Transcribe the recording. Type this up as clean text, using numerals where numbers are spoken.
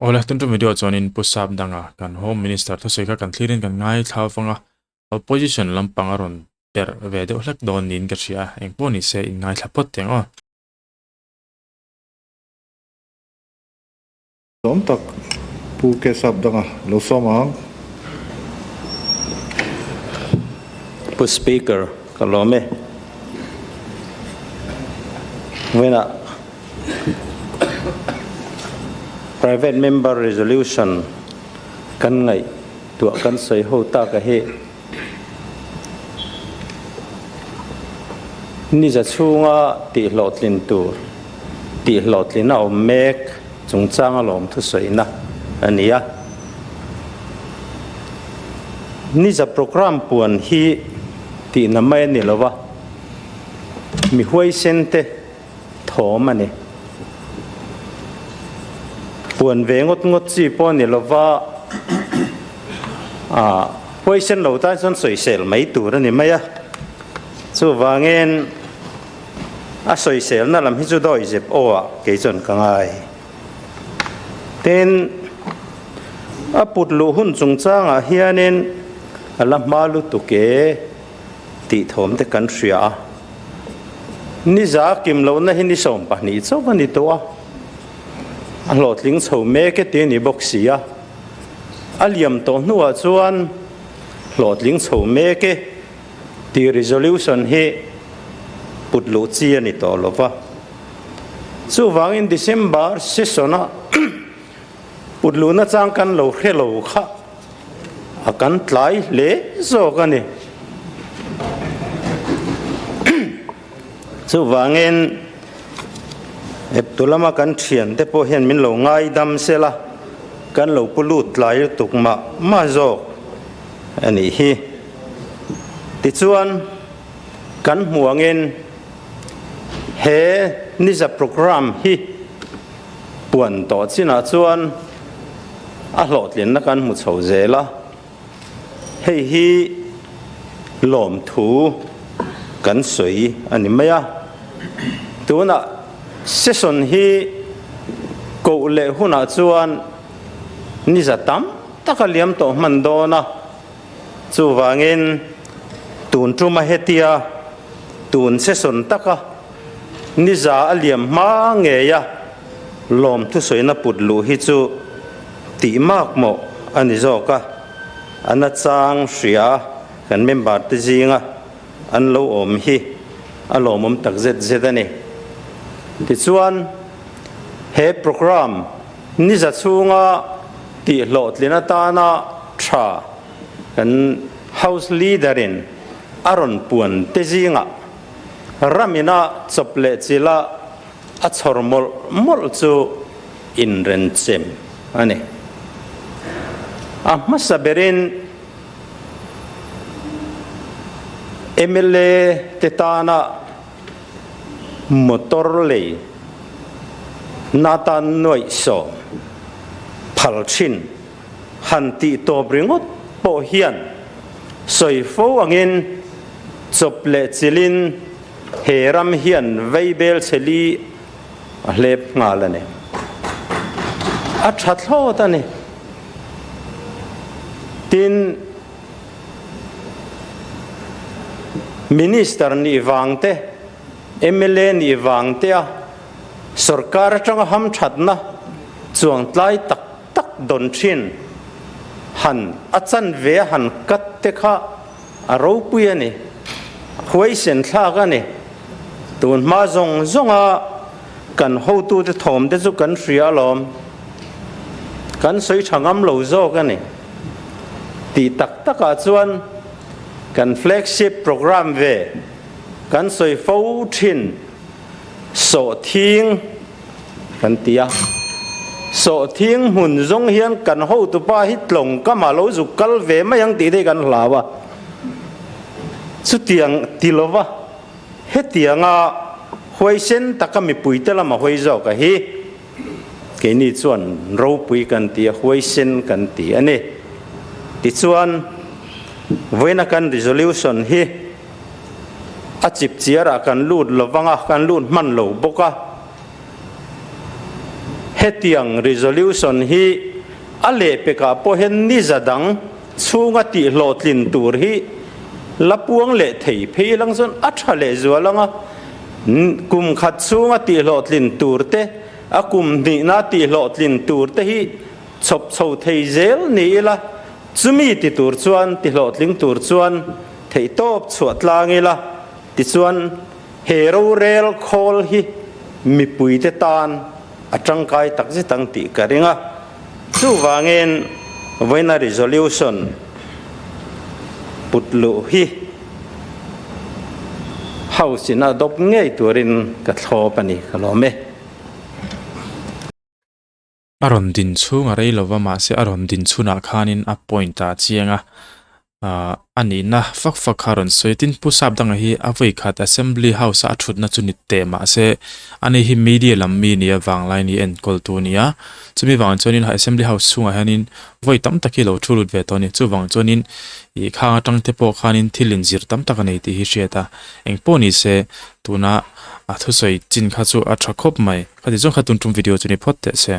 Awle, tun tum video chuanin Pu Sap danga kan Home Minister thusawi kha kan thlirin kan ngaithla vang a, Opposition lampang a rawn perh ve deuh hlek dawn niin ka hria a, engpawh ni se in ngaithla phawt teh ang aw. Lawm tak Pu Kesap danga lo sawm ang. Pu Speaker, ka lawm e. Vawiinah Private Member Resolution kan ngaihtuah kan sawi ho tak a hi Niza chhunga tihhlawhtlin tur tihhlawhtlin a awm mek chungchanga lawm thusawina a ni a. Niza programme puan hi tihna mai a ni lo va, mi huaisen te thawm a ni. Puan ve ngawt ngawt chi pawh a ni lo va, huaisen lo tan chuan sawisel mai tur a ni mai a. Chuvangin a sawiselna lam hi chu dawihzep aw ah kei chuan ka ngai. Tin, a put luh hun chungchangah hianin a la hma lutuk e tih thawm te kan hria a. Niza kim lohna hi ni 12 chauh a ni tawh a, a hlawhtling chho mek e ti a ni bawk si a. A liam tawh hnuah chuan hlawhtling chho mek e. Tih resolution hi put luh chi a ni tawh lo va. Chuvangin December session-a put luhna chang kan lo hre lo kha a kan tlai hle zawk a ni. Chuvangin eptu lama kan thiante pawh hian min lo ngaidam sela kan lo pu lut tlai lutuk mah mah zawk a nih hi. Tichuan, kan hmu angin he Niza Programme hi puan tawh chinah chuan a hlawhtlinna kan hmu chho zel a, hei hi lawmthu kan sawi a ni mai a. Tunah session hi koh leh hunah chuan Niza tam tak a liam tawh hman dawn a. Chuvangin, tun tuma hetia tun session taka niza a liam hma ngeia lawm thusawina put luh hi chu tih mak mawh a ni zawk a, a nachang hria kan member te zinga an lo awm hi a lawmawm tak zet zet a ni. Tichuan, he programme Niza chhunga tihhlawhtlin atana tha kan House Leader-in a rawn puan te zingah ramina chawp leh chila a chhawr mawlh mawlh chu inrenchem a ni. A hmasa berin mla te tana Motor lei natan nuaih sawm phal thin han tih tawp ringawt pawh hian sawi fo angin chawp leh chilin he ram hian veibel chheli a hlep nghal a ni. A tha thlawt a ni. Tin. Minister nih vang te, mla nih vang te a sorkar atanga hamthatna chuangtlai tak tak dawn thin han a chanve a han cut te kha a ropui a ni, huaisen thlak a ni. Tun hma zawng zawnga kan hotute thawm te chu kan hria alawm, kan sawi tha ngam lo zawk a ni. Tih tak takah chuan kan flagship programme ve kan sawi fo thin sawhthing kan ti a. Sawhthing hmun zawng hian kan hotupa hi tlawng kama lo zuk kal ve mai ang tih te hi kan hlau a. Chutiang ti lova hetianga huaisen taka mipuite lama hawi zawk a hi. Keini chuan ropui kan ti a, huaisen kan ti a ni. Tichuan, vawiina kan resolution hi a chipchiarah kan lut lovang a, kan lut hman lo bawk a. Hetiang resolution hi a lehpekah pawh hian niza dang chhunga tihhlawhtlin tur hi la puang leh thei phei lang chuan a tha leh zual ang a, kum khat chhunga tihhlawhtlin tur te, a kum hnihna tihhlawhtlin tur te hi chhawp chho thei zel ni ila, chumi ti tur chuan tihlawhtling tur chuan theihtawp chhuah tlang ila, tichuan he rorel khawl hi mipuite tan a tangkai tak zet ang tih ka ring a. Chuvangin vawiina resolution put luh hi House in a adopt ngei turin ka thlawp a ni, ka lawm e. A rawn din chhung a rei lova mahse a rawn din chhunah khanin a point ah chiang a, ahh a nihna fak fak kha a rawn sawi. Tin Pu Sapdanga hi a vawi khat Assembly House a a thutna chu ni teh mahse ani hi media lam mi nia vanglai ni enkawl tu a ni a, chumi vang chuanin Assembly House chhungah hianin vawi tam tak hi lo thu lut ve tawh a ni. Chuvang chuanin ih khang atang te pawh khanin thil inzir tam tak a nei tih hi hriat a, engpawh ni se tuna a thusawi chin kha chu a tha khawp mai. Khati zawng kha tun tum video chu ni phawt teh se.